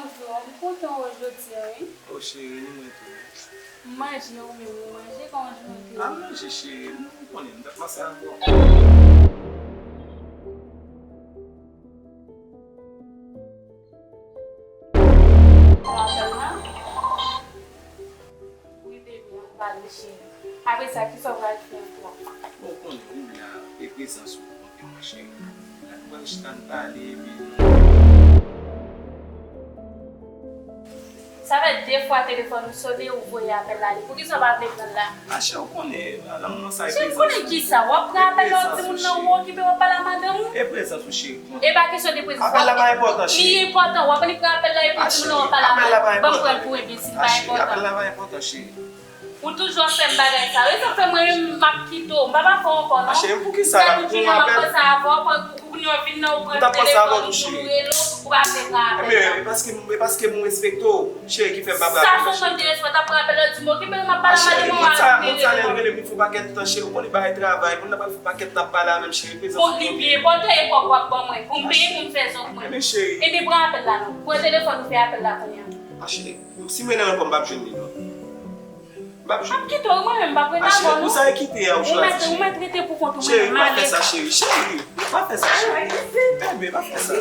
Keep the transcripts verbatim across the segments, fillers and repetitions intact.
Bonjou, m kontan wè w jodi a, wi. O cheri, ni mwen tou. M manje, ou menm, ou manje, kòman jounen te ye? A, manje, cheri, m konnen, m t ap panse avè w. Rapèl la? Wi, baby, ann pale, cheri. Apre sa, kisa w pral fè ankò? Bon, ou konnen, wi, la, e prezans ou konte mwen, cheri. La, nou pral chita, n pale, epi nou Sa fè de fwa telefòn ou sone, ou voye apèl la ale. Poukisa w pa vle pran l la? A, cheri, ou konnen, nan moman sa, e prezans ou. Cheri, m konnen kisa? W ap pran apèl la, yon timoun nan ou okipe, w ap pale a madanm ou? E prezans ou, cheri. E pa kesyon de prezans. Apèl la pa enpòtan, cheri. Li enpòtan. W ap vin pran apèl la epi timoun nan w ap pale a madanm ou. Ban m pran l pou ou, ebyen, si li pa enpòtan. Apèl la pa enpòtan, cheri. Ou toujou ap fè m bagay sa yo. E sa k fè mwen menm m ap kite w. M pa p ap fè w ankò non. A cheri, poukisa la? Pou yon apèl. Ou konnen w vin nan ou pran telefòn ou pou nou rele w, ou pa vle pran apèl la. Ebyen, e paske, e paske m respekte w, cheri, ki fè m pa pran apèl la, cheri. Sa se yon mank de respè, w t ap pran apèl la, di m okipe, m ap pale a madanm mwen, w ap rele mwen. A cheri, moun sa li rele m, li fè yon pakèt tan, cheri, ou konnen li bay travay, moun nan pral fè yon pakèt tan ap pale avè m, cheri, prezans ou. Bon, li byen enpòtan, e kòb w ap ban mwen, pou m peye, pou m fè zòt mwen. Ebyen, cheri. Ebyen, pran apèl la non. Pran telefòn ou fè apèl la kounye a. A cheri, si m rele l ankò, m p ap jwenn li non. M p ap jwenn. M ap kite w, mwen menm, m p ap ret avè w non. A cheri, pou sa e kite a ou chwazi, cheri. Ou mèt, ou mèt rete pou kont ou, mwen menm, m ale. Pa fè sa, cheri, cheri. Pa fè sa, cheri. Bebe, pa fè sa.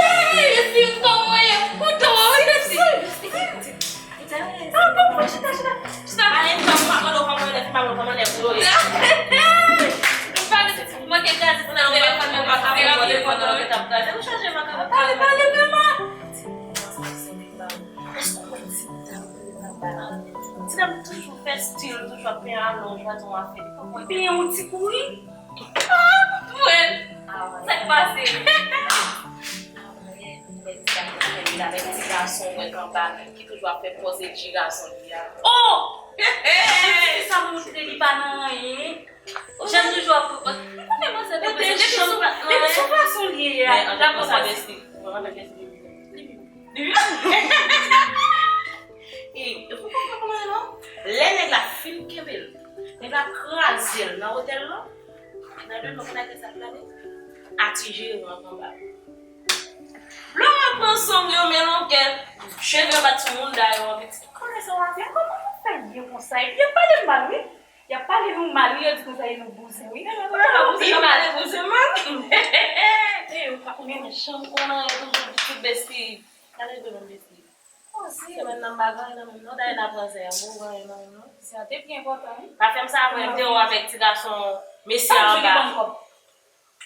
Hey, si m konn mwen ye, m kontan wè w wi, bebe. Ah, bon, bon, chita, chita, chita. Ale, m pa mande w kòman lè, m pa mande w kòman lè pou yo ye. M pa manke kraze, se nan telefòn mwen, pa ka pran telefòn nan, mwen t ap kraze. M chanje mwen, pale, pale, pale. Èske w wè ti dam nan? Ti dam toujou fè stil, toujou ap penyen alonj, pa di yon afè. Li penyen yon ti kouri. Ah, mwen. Sa k pase? Lè ti dam nan fè avèk ti gason, mwen anba, ki toujou ap fè pòz e ti gason li a. Oh! Sa montre li pa nan anyen. Jan toujou ap pran. M konnen manzè te prese depi sou, depi sou fason li ye a. L ap pran pòz. Mwen antanke Li vin. E, ou konprann kòman l ye non? Lè nèg la fin kenbe l, nèg la kraze l nan otèl lan, nan de non konn sa k pral ye? A ti jeran anba. Lè w ap pran song yo, men longuèt, cheve bat sou moun da yo an pitit. Konnen sa w ap fè? Kòman nou fè byen konsa? Epi y ap pale m mal, wi. Y ap pale nou mal, wi, yo di konsa e nou bouzen, wi. Kòman bouzen nou mal? Bouzen mal. E, ou pa, men janm konnen anyen toujou, tout besti. Gade de menm besti. Semèn nan m pa gen anyen nan men m non, dayè n ap ranse a, m pa gen anyen nan men m non. Sa te pi enpòtan, wi. Pa fè m sa, mwen deyò avèk ti gason mesye a anba.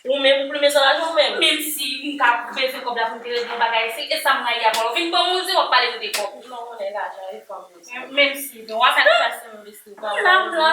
Ou menm, ou plimen san lajan ou menm. Menm si m ka bezwen kòb la pou m te regle yon bagay, se e sa m rayi avè w. Vin ban m yon zen, w ap pale m de kòb. Non, konnen lajan e fanm yo. Menm si, men w ap fè sa se yon besti. Ou pa wè la.